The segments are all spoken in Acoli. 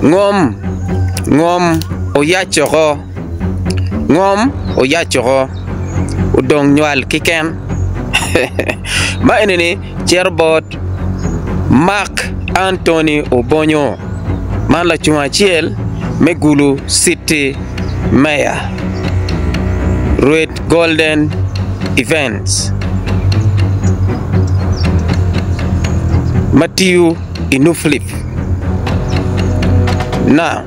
Ngom, ngom oyac oko, ngom oyac oko, odong nywal keken. Ma enini cito bot Mark Anthony Obonyo, man lacung acel me Gulu City Mayor, Rwed Golden Events ma tiyo i Nuflip. Now,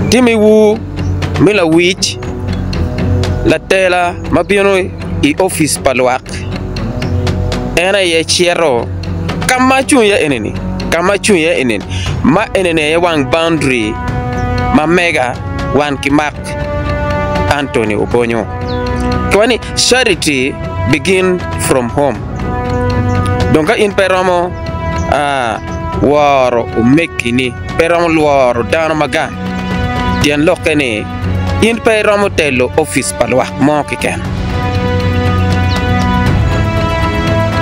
timiwu me lawic latela ma bino i opic pa lwak en aye cito ka ma acung iye eni-ni, ka ma acung iye eni-ni, ma eni-ni aye wang baundri ma mega wan ki mak Anthony Obonyo. Kiwaco ni charity begin from home. Dong ka in pe iromo woro omegini, pe iromo lworo dano ma gang, tyen lokke ni in pe iromo telo opic pa lwak mo keken.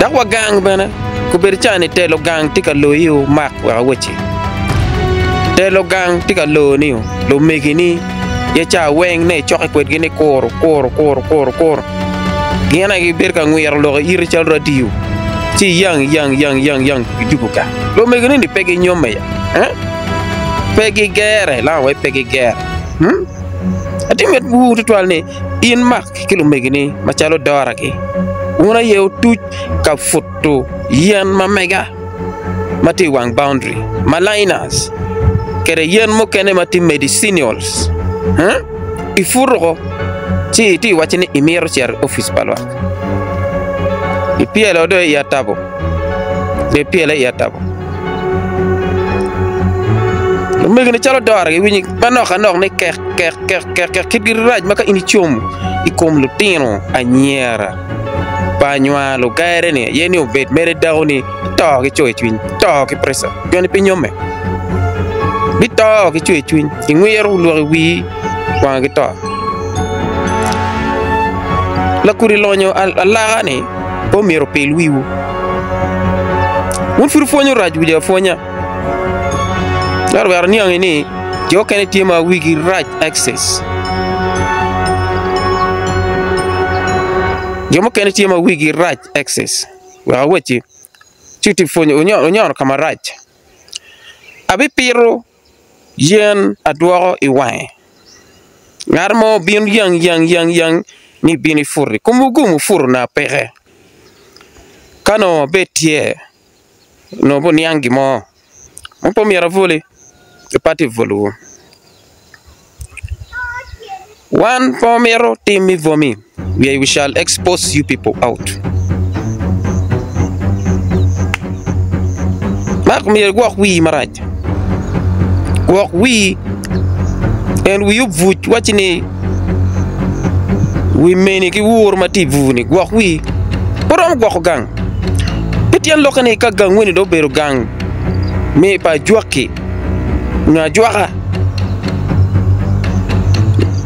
Dok wa gang bene, kobedo ca ni telo gang tye ka loyi-o mak wek awacci, telo gang tye ka loni-o lumegini ye ca weng ne icokke kwedgi ni kuro kuro kuro kuro kuro gin aye gibedo ka ngwiro lok i iti calo radio ci iyang iyang iyang iyang iyang gidugo gang lumegini ni pe ginyomme ya eh pe gigere langa wai pe gigere hmm? Atye mit bur tutwal ni in mak ki lumegini macalo doragi wun aye wutuc ka puto yen ma mega ma tye i wang boundary ma liners kede yen mukene ma tye medicinals iputo woko ci itye ka waco ni imito cito i opic pa lwak ipyelo dong i atabo dong ipyele i atabo omegine calo dora giwinyo manok anok ni kek kek kek kek kek kitgi rac ma ka in icomo i kom lutino anyira. Pa anywar lugere-ni aye ni obed mere dako-ni to ki cwercwiny, to ki preca, joni pe nyomme. Bito ki cwercwiny, ingwiro lwak i wii wanga ki to. Lakudi lonyo alaka-ni pe omyero opil wiwu. Wun pud wupwonyo rac wic apwonya. Ento wek aniangi ni jo okene tye ma wigi rac access. Jo mukene tye ma wigi rac access. Wek awacci, ci tye pwonyo onyono ka marac. Abipito yen adwoko i wange. Ngat mo obino yang yang yang yang ni ibino iputi. Komwu gumo putona peke. Ka nongo abed tye. Onongo pe oniang gin mo, ma pe omyero abwoli, pe atye ka bwolowu. Wan pe wamito tim me bwomi, we shall expose you people out. Mak myero igwok wii marac, gwok wii en wii obuc wacci ni wi meni ki wuru ma tye i bur-ni gwok wii pe romo gwoko gang. Pe tyen lokke ni ka gang weni dong obedo gang me pa ajwaki nyo ajwaka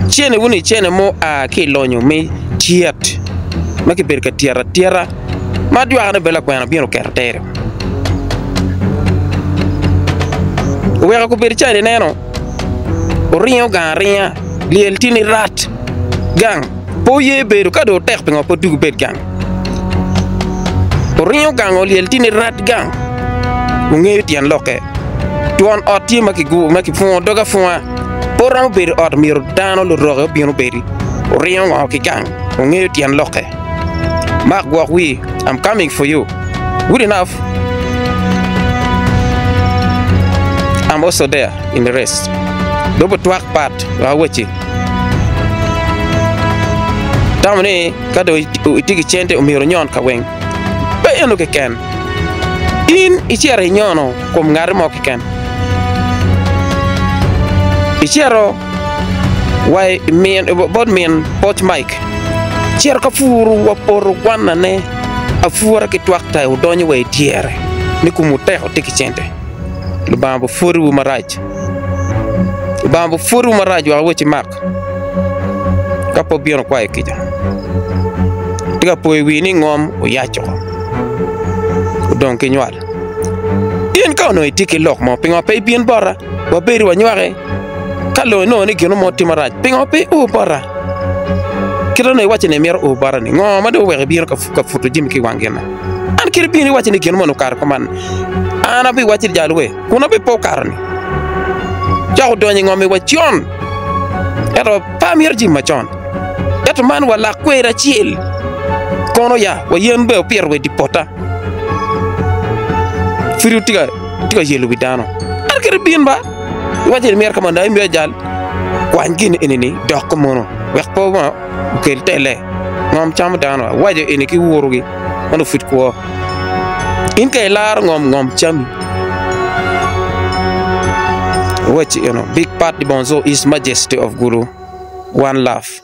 cene wuni cene mo a ki i lonyo me tyet ma kibedo ka tyeto atyeta ma ajwakane bene lakwena bino oketo tere oweko gubedo calo ineno oringo gang aringa lyel tye ni rat gang pe oye bedo ka dong otek pingo pe odwogo obed gang oringo gang olyel tye ni rat gang wungeyo tyen lokke twon ot tye ma kipungo doge apunga pe oromo bedo ot myero dano luroke obin obedi oringo ngo ki gang wungeyo tyen lokke mak gwok wii I'm coming for you good enough I'm also there in the race dong butwak pat wek awacci tamo ni ka dong itye ki cente omyero inyon ka weng pe eno keken in icito inyono kom ngati mo keken icito wa bot min poc Mike cito ka puru wa poto gwanane apura ki twakta odonyo wa idyere ni komwu tek wutye ki cente Lubanga bipwodiwu marac Lubanga bipwodiwu marac wek awec imak ka pe obino kwayo kica tye ka poyo wii ni ngom oyac woko odong ki nywal. In ka onongo itye ki lok mo, pingo pe ibin bota? Wabed wanywake. Ka longo inongo ni gin mo tye marac, pingo pe io bota? Kit onongo iwaco ni imito o bota-ni, ngo ma dong oweko ibino ka puto jami ki i wang gin-na? An kit ibino iwaco ni gin moni okato kuman, an abiwacci ni jal we, kun abe pe okato-ni. Cok odonyo i ngom-mi wa con, ento pe amito jami macon. Ento man wa lak kwer acel, kono ya wa yen bene opito wa i dye pota. Pud tye ka yelo wi dano. An kadi bin ba, iwaco ni myero ka mondo amiyi ajal, kwany gin eni-ni dok kumono wek pe okel telle. Ngom camo dano, awaco eni ki wurugi mondo pud kwo. In ka ilaro ngom, ngom cami. Awaci eno, big part di bonzo is majesty of Gulu, one love.